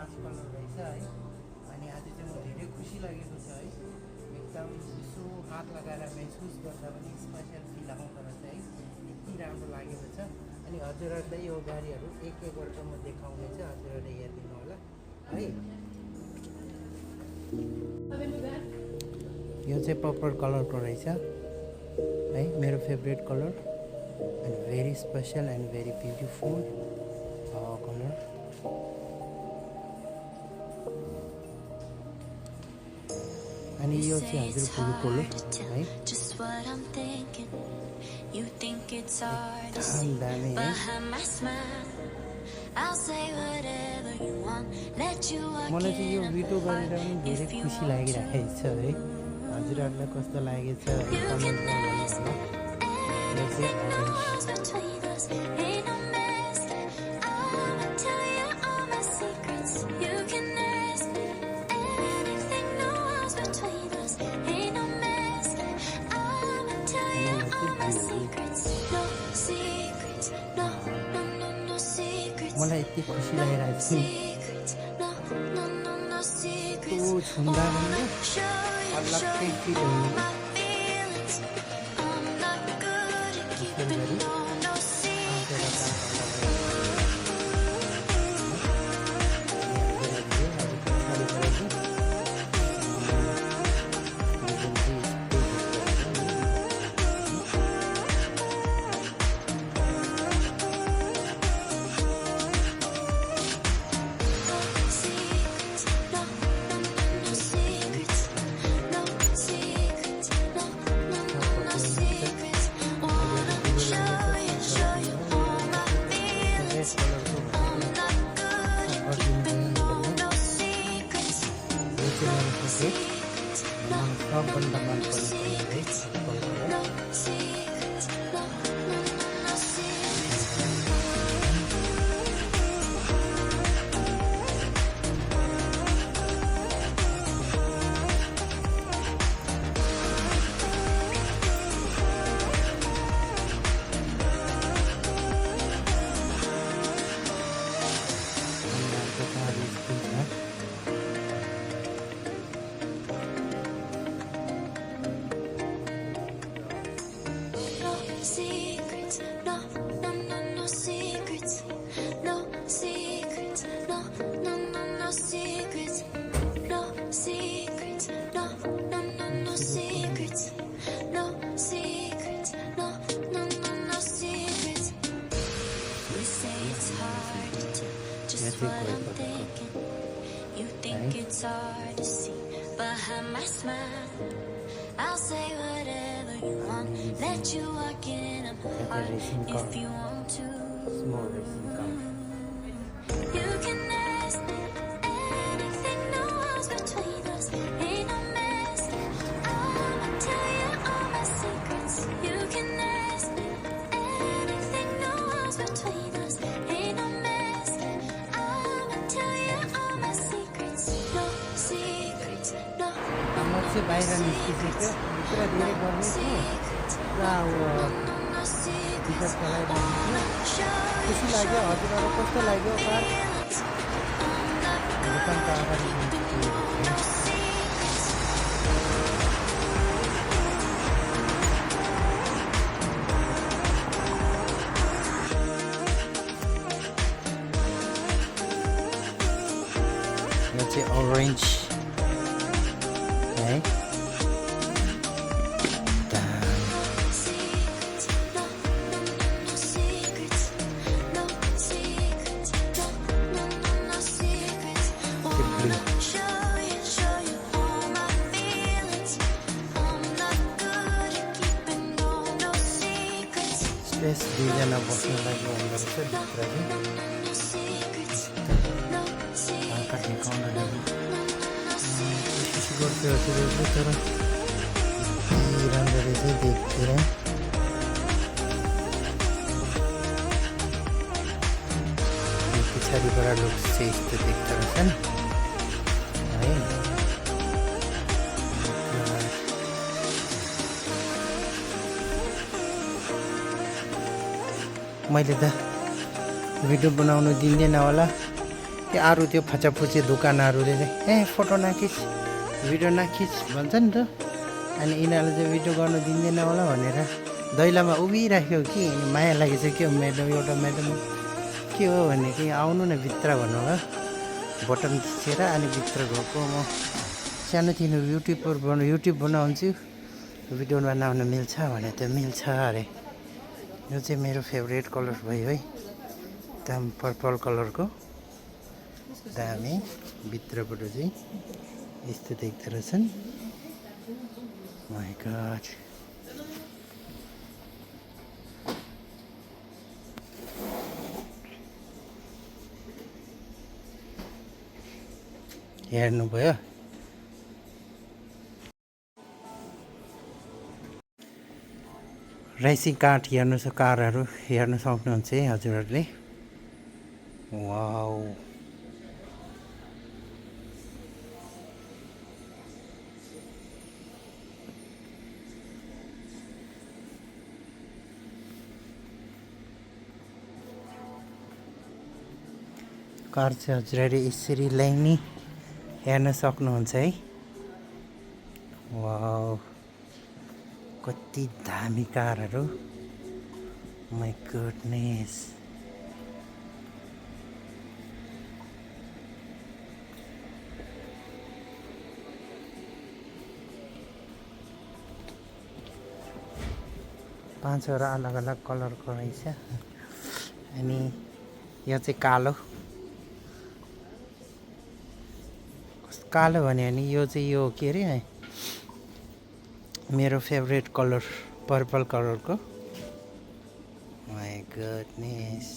5 colour रहेछ है। अनि आज चाहिँ म धेरै खुसी लागेको छ है, एकदम यसो हात लगाएर महसुस गर्दा पनि स्पेसल फिल आउँदो रहेछ है, यति राम्रो लागेको छ। अनि हजुरहरूलाई यो गाडीहरू एक एक गरेर म देखाउनेछु, हजुरहरूले हेरिदिनु होला है। यो चाहिँ पर्पल कलरको रहेछ है, मेरो favourite colour and very special and very beautiful colour. अनि यो चाहिँ हजुर फुलको है, एकदम दामी है। मलाई चाहिँ यो भिडियो गरेर पनि धेरै खुसी लागिरहेको छ है। हजुरहरूलाई कस्तो लागेछ कमेन्टमा भन्नुहोला। यो चाहिँ मलाई यति खुसी लागिरहेको छ त्यो छुँदा पनि अलग्गै फिल हुने। सबभन्दा मनपर्ने You think it's hard to see behind my smile. I'll say whatever you want, let you walk in my heart if you want to. small racing car. You can ask me anything, no walls between us, ain't no mess. I'ma tell you all my secrets. You can ask me anything, no walls between us, ain't no mess. I'ma tell you all my secrets, no secrets, no. म चाहिँ बाहिर निस्किसक्यो, भित्र धेरै गर्मी थियो र ticket चलाइरहेको थियो। खुसी लाग्यो। हजुरहरू कस्तो लाग्यो कार? दोकानको अगाडि यो चाहिँ ओरेन्ज है। स्पेस दुईजना बस्नुलाई हुँदो रहेछ भित्र चाहिँ। हल्का ठेकाउन लागि कोसिस गर्थ्यो हजुरहरूले, तर राम्रो रहेछ देख्थेँ। पछाडिबाट लुक्स चाहिँ यस्तो देख्दो रहेछन् है। मैले त भिडियो बनाउनु दिँदैन होला, त्यो अरू त्यो फचाफुची दोकानहरूले चाहिँ फोटो नखिच भिडियो नखिच भन्छ नि त। अनि यिनीहरूले चाहिँ भिडियो गर्नु दिँदैन होला भनेर दैलामा उभिराख्यो कि अनि माया लागेछ के हो म्याडम एउटा म्याडम के हो भने कि आउनु न भित्र भन्नुभयो। बटन थिचेर अनि भित्र गएको म सानोतिनो युट्युब बनाउँछु भिडियो बनाउन मिल्छ भने त मिल्छ अरे। यो चाहिँ मेरो फेभरेट कलर भयो है एकदम पर्पल कलरको दामी। भित्रबाट चाहिँ यस्तो देख्दो रहेछन्। माय गॉड हेर्नुभयो। रेसिङ कारहरू हेर्न सक्नुहुन्छ है हजुरहरूले। वाउ कार चाहिँ हजुरहरूले यसरी ल्याइने हेर्न सक्नुहुन्छ है। वाउ कति दामी कारहरू माय गुडनेस। पाँचवटा अलग अलग कलरको रहेछ। अनि यो चाहिँ कालो भन्यो भने यो चाहिँ यो के अरे मेरो फेभरेट कलर पर्पल कलरको। My goodness.